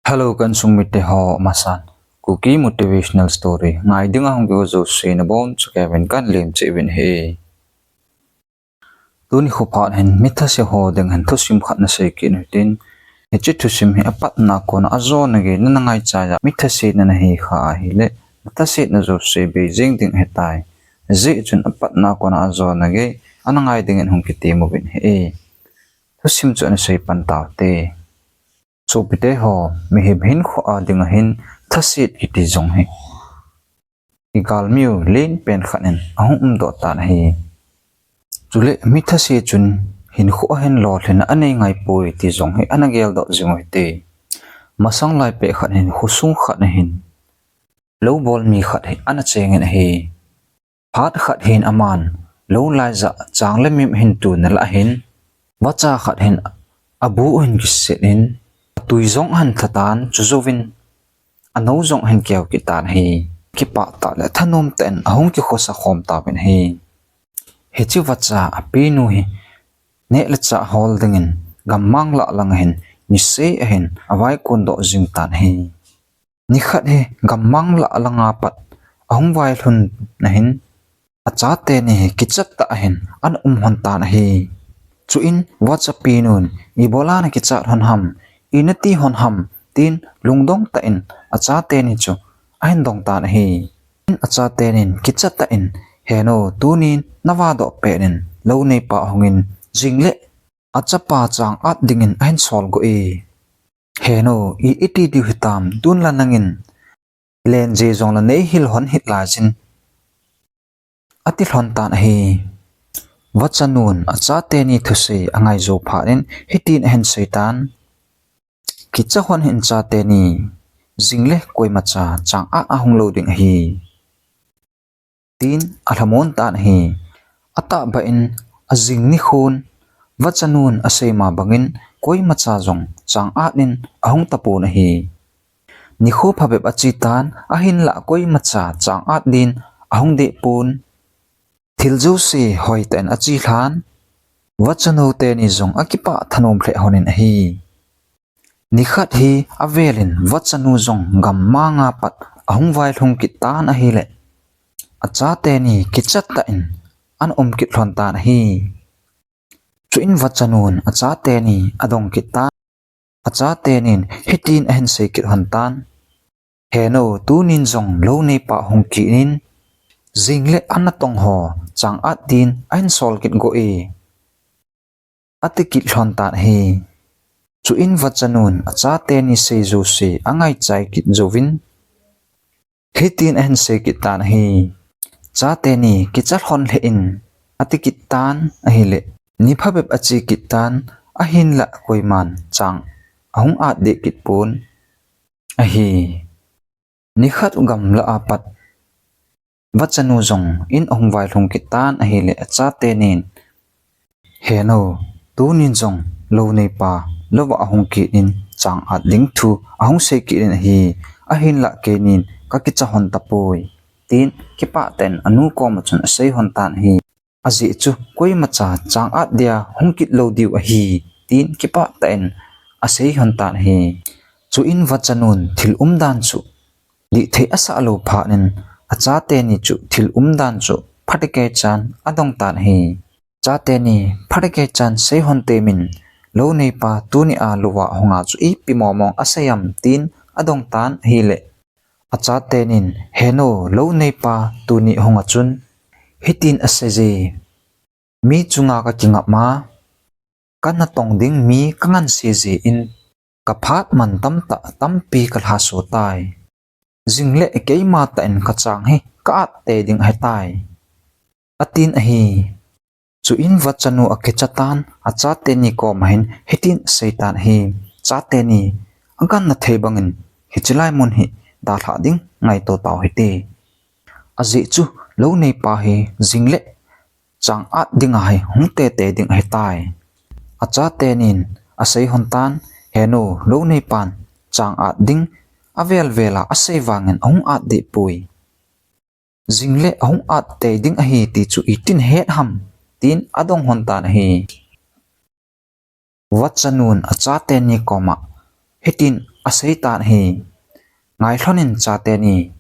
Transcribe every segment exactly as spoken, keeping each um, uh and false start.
Hello, ka insung mite ho, masan Kuki Motivational Story ngai dinga hung kigo jouse nabonchauvin kahin lemcheh uvin ahi. Tuni khophat hin mi thase ho ding hin thusim khat nasei kit u hitin, hiche thusim hi apatna kona ajona gei nana ngaichai a mi thase nana hi kha ahile, nathasetna jouse bei jeng ding ahitai. Ajeh chun apatna kona ajona gei ana ngai dingin hung kitem uvin ahi. Thusim chu ana sei pan taute. Sopite ho, mihem hinkho a dinga hin thaset kiti jong hi igalmiu lenpen khat in ahung umdoh tan ahi. Chule mi thase chun hinkho a hin lolhinna anei ngaipoi ti jong hi ana geldoh jing u hite. Masang lai pet khat hin khosung khat a hin lou bol mi khat hi ana chengin ahi. Phat khat hin aman lou laijah chang le mim ahin tuna lah hin, vacha khat hin abu ahin kiset in, atui jong ahin tha tan, chujouvin anou jong ahin keu kit tan ahi. Kipah tah le thanom tah in ahung kikhosa khom tauvin ahi. Hiche vacha apinu hi neh le chah hol dingin gammang lah langa hin niseh ahin avai kondoh jing tan ahi. Nikhat hi gammang lah langa pat ahung vailhun na hin, achateni hi kichat tah in ana um lhon tan ahi. Chuin vachapinun, "Ibola nakichat lhon ham, ina ti lhon ham?" tin lungdong tah in achateni chu ahin dong tan ahi. Achatenin kichat tah in, "Henu, tunin navadoh pet in lou neipa ahungin jingle achapa chang-at dingin ahin sol go e. Henu, i, iti diu hitam, tun la nangin lenje jong la neihil lhon hih laijin," ati lhon tan ahi. Vachanun achateni thusei angai jou phat in hitin ahin sei tan, "Kicha lhon hih in chateni, jingle koimacha chang-at ahung lou ding ahi," tin alhamon tan ahi. Atahbeh in ajing nikhon vachanun asei ma bangin koimacha jong chang-at in ahung tapon ahi. Nikho phabep ache tan, ahinlah koimacha chang-at din ahung dehpon. Thil jouse hoitah in ache lhan, vachanu teni jong akipah thanom lheh lhonin ahi. Nikhat hi avelin vachanu jong gammanga pat ahung vailhung kit tan ahile, achateni kichat tah in ana um kit lhon tan ahi. Chuin vachanun achateni adong kit tan, achatenin hitin ahin sei kit lhon tan, "Henu, tunin jong lou neipa hung kit in, jingle anatong ho chang-at din ahin sol kit go e," ati kit lhon tan ahi. Chuin vachanun achateni sei jouse angaichai kit jouvin hitin ahin sei kit tan ahi. "Chateni, kicha lhon lheh in," ati kit tan ahile, ni phabep ache kit tan, ahinlah koiman chang ahung at deh kit pon ahi. Nikhat gamlah a pat vachanu jong in ahung vailhung kit tan ahile, achatenin, "Henu, tunin jong lou neipa louva ahung kit in chang-at ding thu ahung sei kit in ahi. Ahinlah keinin kakicha lhon tapoi," tin kipah tah in anu koma chun asei lhon tan ahi. "Ajeh chu koimacha chang-at dia hung kit lou diu ahi," tin kipah tah in asei lhon tan ahi. Chuin vachanun thil umdan chu dihthei asah lou phat in achateni chu thil umdan chu phatecha chan adong tan ahi. Chateni phatecha chan sei lhon temin, "Lou neipa tuni a louva ahunga chu ipi momong asei am?" tin adong tan ahile, achatenin, "Henu, lou neipa tuni ahunga chun hitin asei je, 'Mi chunga kakingap ma, kanatong ding mi kanganse jeh in kaphat man tamtah tampi kalhaso tai. Jingle keima tah in kachang hi ka-at tei ding ahitai,'" atin ahi. Chuin vachanu akicha tan, achateni koma hin hitin asei tan ahi, "Chateni, aganna thei bangin hiche lai mun hi dalhah ding ngaito tau hite. Ajeh chu lou neipa hi jingle chang-at dinga hi hung teitei ding ahitai." Achatenin asei lhon tan, "Henu, lou neipan chang-at ding avel vela asei vangin ahung at deh poi. Jingle ahung at tei ding ahi ti chu itin het ham, tin adong lhon tan ahi. Vachanun achateni koma hitin asei tan ahi. Ngailhonin chateni.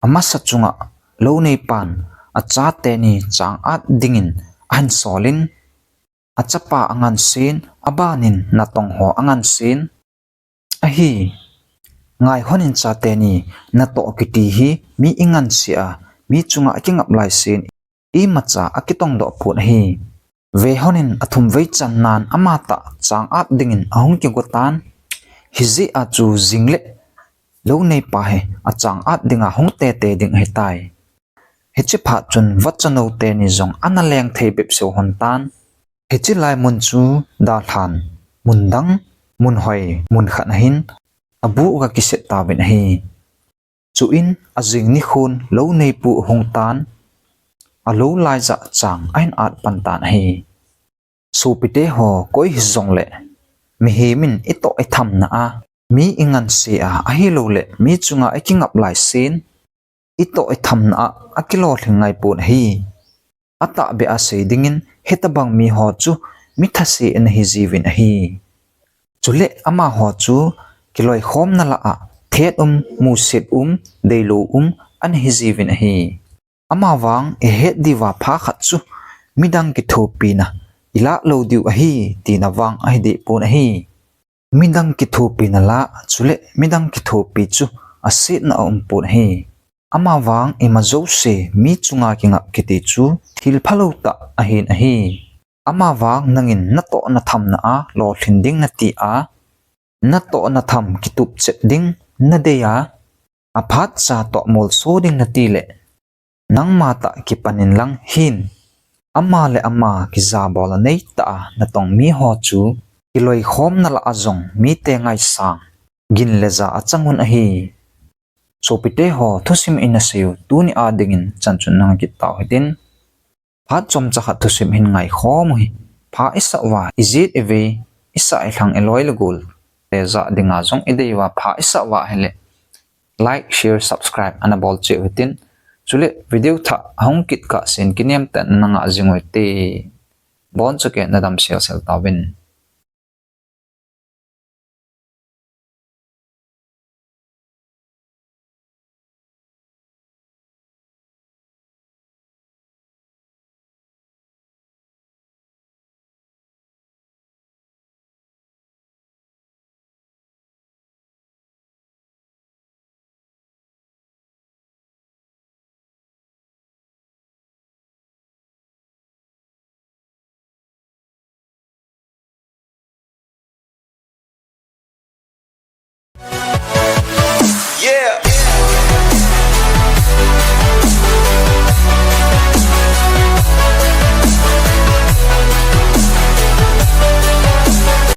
Amasa chunga lou neipan achateni chang at dingin ahin solin, achapa angansen, abanin natong ho angansen. Ahi, ngailhonin chateni, natoh kiti hi mi inganse a, mi chunga akingap laisen, imacha akitong doh pon ahi. Velhonin athum vei channan amatah chang at dingin ahung kigo tan. Hijeh a chu jingle lou neipa hi achang at dinga hung tete ding ahitai. Hiche phat chun vachanou teni jong ana leng thei bep seu lhon tan. Hiche lai mun chu dalhan, mun dang, mun hoi, mun khat ahin, abu aga kiset tauvin ahi. Chuin ajing nikhon lou neipu ahung tan, alou laija chang ahin at pan tan ahi. Sopite ho, koi hijongle mihemin itoh ithamna a, mi inganse a, ahilouleh mi chunga ikingap laisen, itoh ithamna a akilolhing ngaipon ahi. Atahbeh a sei dingin hitabang miho chu mi thase ana hijiuvin ahi. Chule amaho chu kiloikhomna lah a thet um, musit um, deilou um ana hijiuvin ahi. Amavang ihet diuva pha khat chu midang kithopina ilah lou diu ahi, tina vang ahi dehpon ahi. Midang kithopina lah chule midang kithopi chu asetna aumpon ahi. Amavang ima jouse mi chunga kingap kiti chu thil phalou tah ahin ahi. Amavang nangin natohna thamna a lolhin ding nati a, natohna tham kitupchet ding nadei a, aphatcha toh molso ding nati leh, nangma tah kipan inlang hin, ama le ama kijabol a neitah a natong miho chu kiloikhomna lah a jong mite ngaisang, gin le ja achangun ahi. Sopite ho, thusim ina seiu tuni a dingin chan chun nanga kit tau hitin. Phat chomcha khat thusim hin ngaikhomu hi. Pha isah uva, ijet ivei, isah ilhang, iloi le gol te jah dinga jong idei uva pha isah uva ahile, like, share, subscribe ana bol cheh u hitin. Chule video thah ahung kit kahsen kinem tah in nanga jing u hite. Bonchauva nadam selsel tauvin.